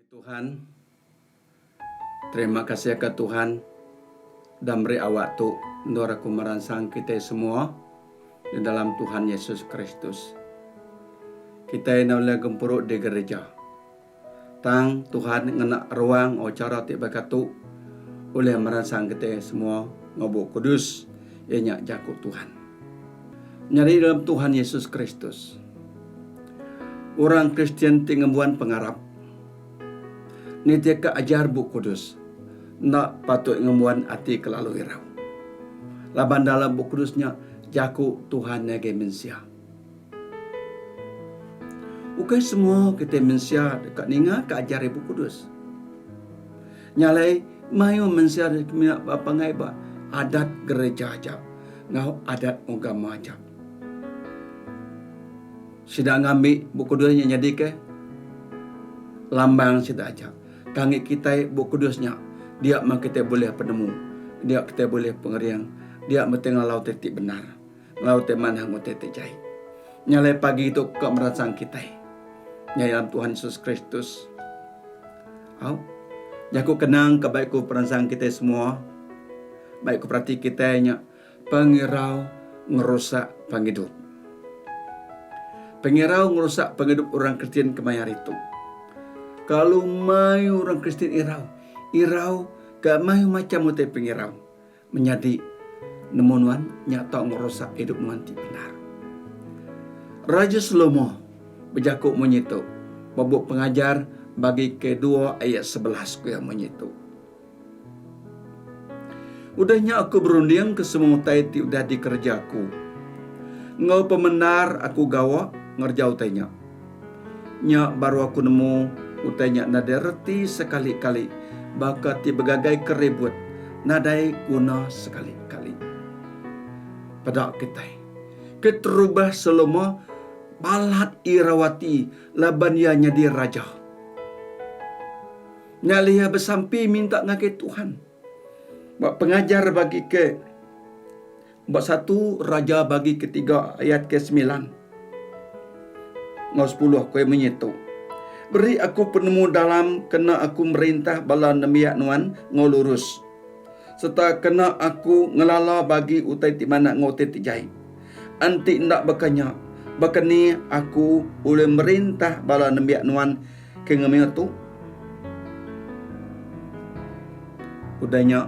Tuhan. Terima kasih ke Tuhan udah meri awak tu endur aku meransang kitai semua di dalam Tuhan Yesus Kristus. Kitai enda ulih gempuru di gereja. Tang Tuhan ngena ruang enggau chara ti baka tu ulih meransang kitai semua enggau Bup Kudus iya nya Jaku Tuhan. Nyadi dalam Tuhan Yesus Kristus. Orang Kristian ti ngembuan pengarap nitihka ajar Bup Kudus enda patut ngembuan ati kelalu irau. Laban dalam Bup Kudus nya jaku Tuhan ngagai mensia. Ukai semua kitai mensia deka ningaka ajar ari Bup Kudus. Nya alai mayuh mensia semina bepanggai ba adat gereja aja enggau adat ugama aja. Sida ngambi Bup Kudus nya nyadika lambang sida aja. Tang agi kitai Bup Kudus nya dia meh kitai bulih penemu, dia kitai bulih pengering, dia meh ti ngalau ti ti bendar, ngalau ti manah enggau ti ti jai. Nya alai pagi tu ka meransang kitai nya dalam Tuhan Yesus Kristus. Au. Jaku kenang ke bai ku peransang kitai semua, bai ku perati kitai nya pengirau ngerusak pengidup. Pengirau ngerusak pengidup orang Kristian kemaya hari tu. Kelalu mayuh orang Kristian irau. Irau ke mayuh macham utai pengirau. Menyadi, nemu nuan nya tau ngerusak idup nuan ti bendar. Raja Salomo bejaku munyi tu ba bup Pengajar bagi kedua ayat 11 ku iya munyi tu. Udah nya aku berunding ke semua utai ti udah dikereja aku. Enggau pemendar aku gawa ngereja utai nya. Nya baru aku nemu utai nya nadai reti sekali-kali baka ti begagai ke ribut nadai guna sekali-kali. Peda kitai, keterubah Salomo balat irau ati laban iya nyadi raja. Nya alih iya besampi minta ngagai Tuhan. Ba pengajar bagi ke Ba satu Raja bagi ketiga ayat ke semilan enggau sepuluh ku iya munyi tu, Beri aku penemu dalam kena aku merintah bala nembiak nuan enggau lurus, sereta kena aku ngelala bagi utai ti manah enggau utai ti jai. Enti enda baka nya, baka ni aku ulih merintah bala nembiak nuan ke ngemia tu? Udah nya,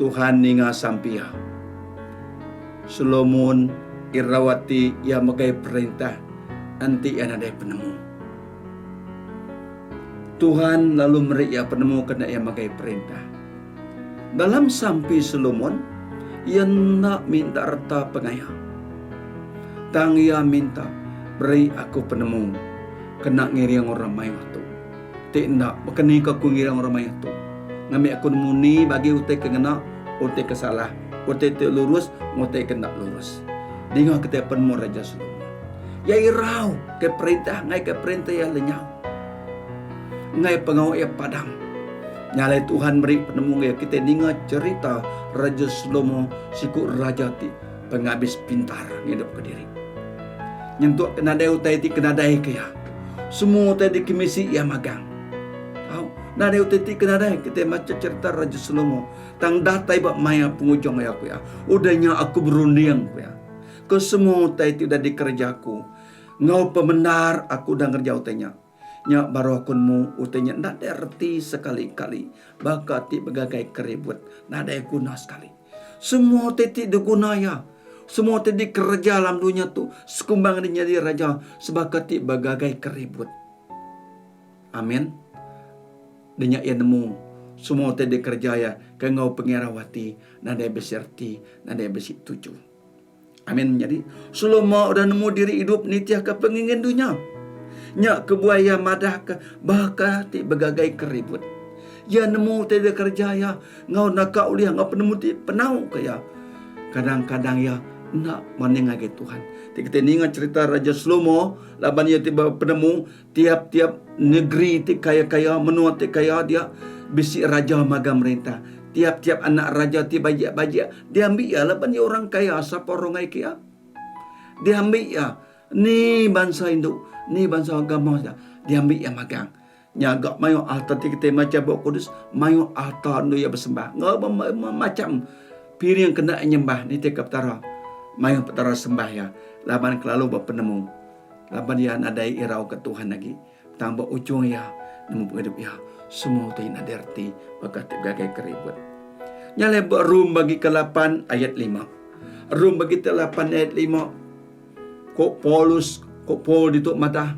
Tuhan ninga sampi iya. Solomon irau ati iya megai perintah enti iya nadai penemu. Tuhan lalu meri iya penemu kena iya megai perintah. Dalam sampi Solomon, iya enda minta reta pengaya. Tang iya minta, Beri aku penemu kena ngiring orang mayuh tu. Ti enda, baka ni ko aku ngiring orang mayuh tu? Ngambi aku nemu ni bagi utai ke ngena, utai ke salah, utai ti lurus enggau utai ke enda lurus. Dinga kitai penemu Raja Solomon. Iya irau ke perintah enggai ke perintah iya lenyau. Enggai pengawa iya padam. Nya alai Tuhan meri penemu ngagai kitai ninga cherita Raja Solomon siku raja ti pengabis pintar ngidupka diri. Nyentuk ke nadai utai ti kenadai ke iya. Semua utai dikemisi iya magang. Au, nadai utai ti kenadai kitai macha cherita Raja Salomo. Tang datai ba maya pengujung iya ku iya, Udah nya aku berunding ku iya, ke semua utai ti udah dikereja aku. Enggau pemendar aku udah ngereja utai nya. Nya baru aku nemu utai nya nadai reti sekali-kali baka ti begagai keribut nadai guna sekali. Semua utai ti diguna iya, semua utai dikereja dalam dunya tu sekumbang iya nyadi raja sebaka ti begagai keribut. Amin. Nya iya nemu semua utai dikereja iya ke enggau pengirau ati nadai bisi reti, nadai bisi tuju. Amin menyadi. Salomo udah nemu diri idup nitihka pengingin dunya. Nya kebuah iya madahka baka ti begagai keribut. Iya nemu utai dikereja iya enggau naka ulih enggau penemu ti penau ke iya. Kadang-kadang iya enda manding ngagai Tuhan. Ti kitai ninga cherita Raja Salomo laban iya ti bepenemu tiap-tiap negeri ti kaya-kaya, menua ti kaya dia bisi raja maga merintah. Tiap-tiap anak raja ti bajik-bajik diambi iya laban iya orang kaya sapa orang ngai ke iya. Diambi iya ni bansa indu, ni bansa agama sida diambi iya magang. Nyaga mayuh alta ti kitai macha Bup Kudus, mayuh alta endur iya besembah enggau bemacham piring kena iya nyembah nitihka Petara. Mayuh Petara sembah iya laban kelalu bepenemu laban iya nadai irauka Tuhan agi. Tang ba ujung iya nemu pengidup iya semua utai nadai reti baka ti begagai ke ribut. Nya alai ba Rom bagi ke lapan ayat lima. Rom bagi ke lapan ayat lima ko Paulus ko Paul ditu madah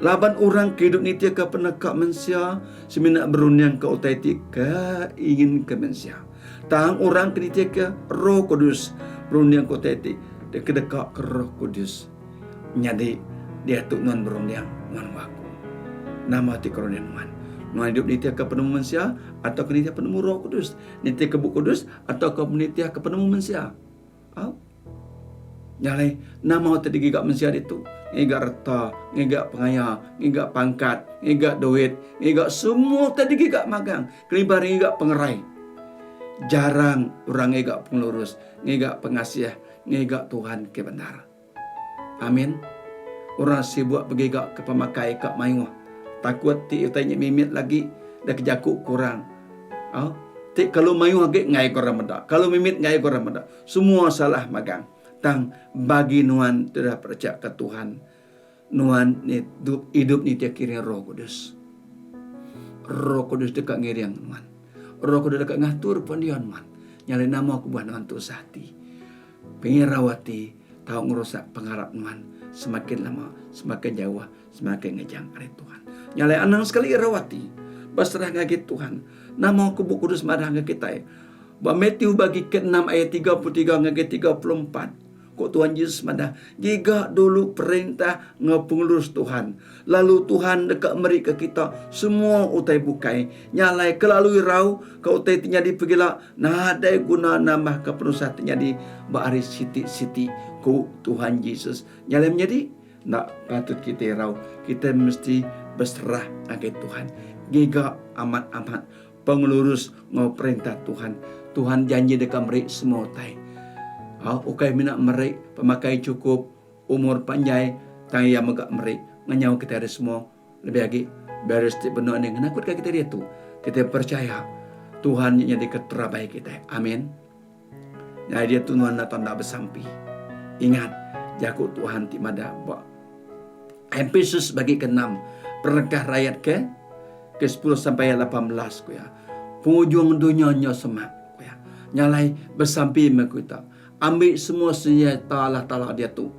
laban orang ke idup nitihka peneka mensia semina berundingka utai ti ke inginka mensia. Tang orang ke nitihka Roh Kudus berundingka utai ti dikedeka ke Roh Kudus. Nyadi, diatu nuan berunding nuan enggau aku. Nama ti ke runding nuan? Nuan idup nitihka penemu mensia atauka nitih penemu Roh Kudus? Nitihka Bup Kudus atauka nitihka penemu mensia? Au. Nya alai, nama utai digiga mensia ditu? Ngiga reta, ngiga pengaya, ngiga pangkat, ngiga duit, ngiga semua utai digiga magang kelimpah ari ngiga pengerai. Jarang orang ngiga pengelurus, ngiga pengasih, ngiga Tuhan ke bendar. Amin. Orang sibuk begiga ke pemakai ka mayuh. Takut ti utai nya mimit lagi da ke jaku ke orang. Au. Ti kalu mayuh agi enggai ke orang meda. Kalu mimit enggai ke orang meda. Semua salah magang. Tang bagi nuan ti udah perechaka Tuhan, nuan idup idup nitih kiring Roh Kudus. Roh Kudus deka ngiring nuan. Roh Kudus deka ngatur pendiau nuan. Nya alai nama kebuah nuan tusah ati. Pengirau ati tau ngerusak pengarap nuan semakin lama, semakin jauh, semakin ngejang ari Tuhan. Nya alai anang sekali irau ati beserah ngagai Tuhan. Nama ku Bup Kudus madah ngagai kitai? Ba Matthew bagi ke-enam ayat 33 ngagai 34, ku Tuhan Jesus madah, Giga dulu perintah enggau pengelurus Tuhan, lalu Tuhan deka merika kita semua utai bukai. Nya alai kelalu irau ke utai ti nyadi pegila Nadai guna nambahka penusah ti nyadi ba hari siti-siti, ku Tuhan Jesus. Nya alai menyadi, enda patut kitai irau. Kitai mesti beserah ngagai Tuhan. Giga amat-amat pengelurus enggau perintah Tuhan. Tuhan janji deka meri semua utai. Au, ukai mina meri pemakai chukup, umur panjai, tang Iya mega meri ngenyau kitai ari semua Lebih agi, virus ti benung enda ngenakutka kitai diatu, kitai percaya Tuhan nya nyadika terabai kitai. Amin. Nyadi diatu nuan enda tau enda besampi. Ingat jaku Tuhan ti madah ba Epesus bagi ke-enam, perengkah rayat ke ke-sepuluh sampai ayat 18 ku iya. Pengujung dunya nyau semak ku iya. Nya alai besampi meh ku kita. Ambi semua senjata Allah Taala diatu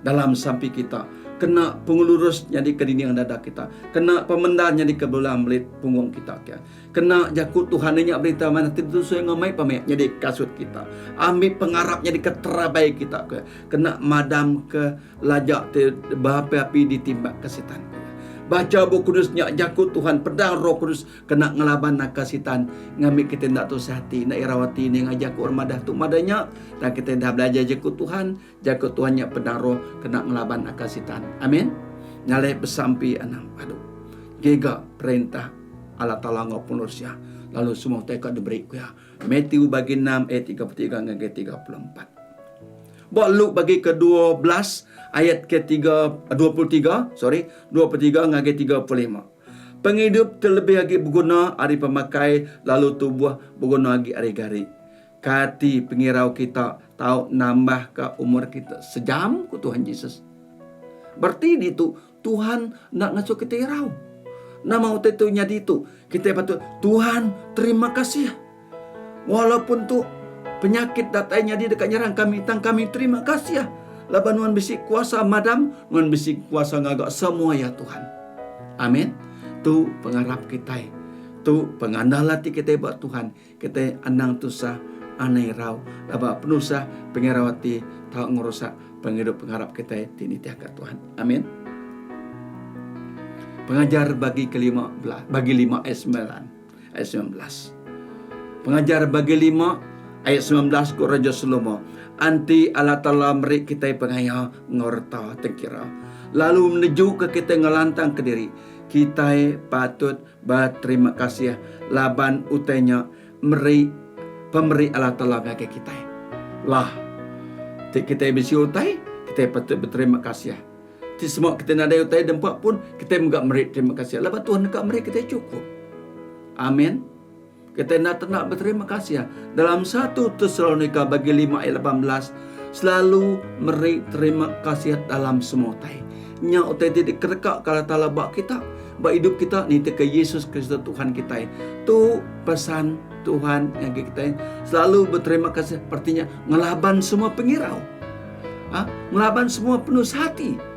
dalam sampi kita. Kena pengelurus nyadika dinding dada kita. Kena pemendar nyadika belulang belit punggung kita. Kena jaku Tuhan iya nya berita manah ti ditusui enggau mai pamik nyadi kasut kita. Ambi pengarap nyadika terabai kita. Kena madamka laja ti beapi-api ditimbakka Sitan. Bacha Bup Kudus nya jaku Tuhan, pedang Roh Kudus Kena ngelaban naka Sitan ngambi kitai enda tusah ati, enda irau ati ninga jaku orang madah tu madah nya. Tang kitai dah belajar jaku Tuhan, jaku Tuhan nya pedang roh kena ngelaban naka Sitan. Amin. Nya alai besampi anang padu. Giga perintah Allah Taala enggau pengurus iya, lalu semua utai ka diberi ku iya. Matthew bagi enam ayat 33 ngagai 34. Ba Luke bagi ke 12 ayat ke tiga, 23, sorry, 23 ngagai 35. Pengidup ti lebih agi beguna ari pemakai lalu tubuh beguna agi ari gari. Kati pengirau kita tau nambahka umur kita sejam? ku Tuhan Jesus. Bereti ditu, Tuhan enda ngasuh kita irau. Nama utai tu nyadi tu? Kitai patut, Tuhan, terima kasih. Walaupun tu penyakit datai nyadi deka nyerang kami, tang kami terima kasih laban nuan bisi kuasa madam, nuan bisi kuasa ngaga semua iya Tuhan. Amin. Tu pengarap kitai. Tu pengandal ati kitai ba Tuhan. Kitai anang tusah, anang irau laban penusah pengirau ati tau ngerusak pengidup pengarap kitai ti nitihka Tuhan. Amin. Pengajar bagi kelima belas, bagi lima ayat sembilan. Ayat 19. Pengajar bagi lima ayat 19 ku Raja Salomo, Anti Allah Taala meri kitai pengaya enggau reta tengkira, lalu nejuka kitai ngelantangka diri, kitai patut Beterima kasih laban utai nya meri pemeri Allah Taala ngagai kitai. Lah, ti kitai bisi utai, kitai patut beterima kasih. Ti sema kitai nadai utai dempa pun kitai mega meri terima kasih laban Tuhan deka meri kitai chukup. Amin. Kitai enda tenda beterima kasih. Dalam 1 Tesalonika bagi 5 ayat 18 selalu meri terima kasih dalam semua utai. Nya utai ti dikereka ke Allah Taala ba kita, ba idup kita nitihka Yesus Kristus Tuhan kitai. Tu pesan Tuhan ngagai kitai selalu beterima kasih artinya ngelaban semua pengirau. Ha? Ngelaban semua penusah hati.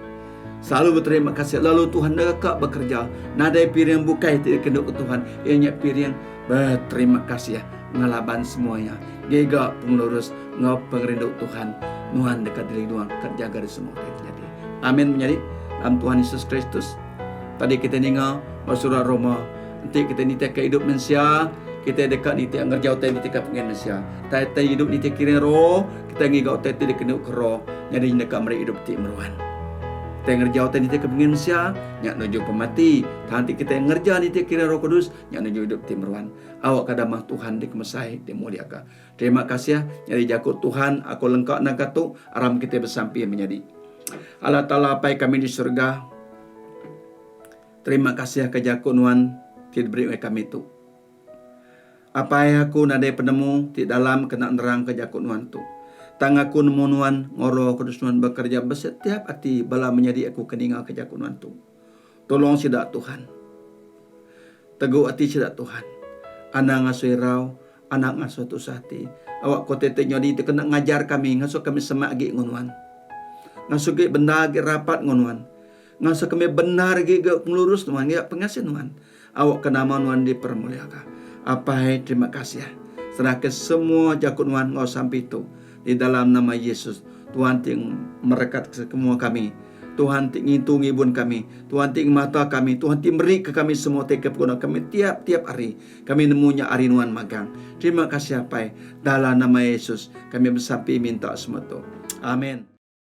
Selalu beterima kasih lalu Tuhan deka bekerja. Nadai piring bukai ti dikena ke Tuhan iya nya piring beterima kasih ngelaban semua iya. Giga pengelurus enggau pengerindu Tuhan nuan deka dilindung deka dijaga ari semua utai ti nyadi. Amin menyadi dalam Tuhan Yesus Kristus. Tadi kitai ninga ba surat Roma enti kitai nitihka idup mensia kitai deka nitih ngereja utai nitihka pengingin mensia. Tang enti idup nitih kiring roh Kitai ngiga utai ti dikenu ke roh nyadi nya deka meri idup ti meruan. Kitai ngereja utai nitihka pengingin mensia, nya nuju pemati. Tang enti kitai ngereja nitihka iring Roh Kudus, nya nuju idup ti meruan. Awakka damah Tuhan dikemesai, dimuliaka. Terima kasih nyadi jaku Tuhan aku lengka nangka tu, aram kitai besampi menyadi. Allah Taala Apai kami di surga, terima kasih ke jaku nuan ti diberi ngagai kami tu. Apai aku nadai penemu ti dalam kena nerangka jaku nuan tu. Tang aku nemu nuan enggau Roh Kudus nuan bekereja ba setiap ati bala menyadi aku ke ningaka jaku nuan tu. Tolong sida Tuhan. Tegu ati sida Tuhan. Anang ngasuh irau, anang ngasuh tusah ati. Awak ko ti nyadi ti kena ngajar kami ngasuh kami semak agi enggau nuan. Ngasuh agi bendar agi rapat enggau nuan. Ngasuh kami bendar agi ga pengelurus nuan ngiga pengasih nuan. Awakka nama nuan dipermuliaka. Apai terima kasih. Serahka semua jaku nuan enggau sampi tu di dalam nama Yesus Tuhan ti merekat semua kami. Tuhan ti ngintu ngibun kami. Tuhan ti ngemata kami. Tuhan ti merika kami semua ti ke peguna kami tiap-tiap hari. Kami nemu nya ari nuan magang. Terima kasih Apai. Dalam nama Yesus kami besampi minta semua tu. Amin.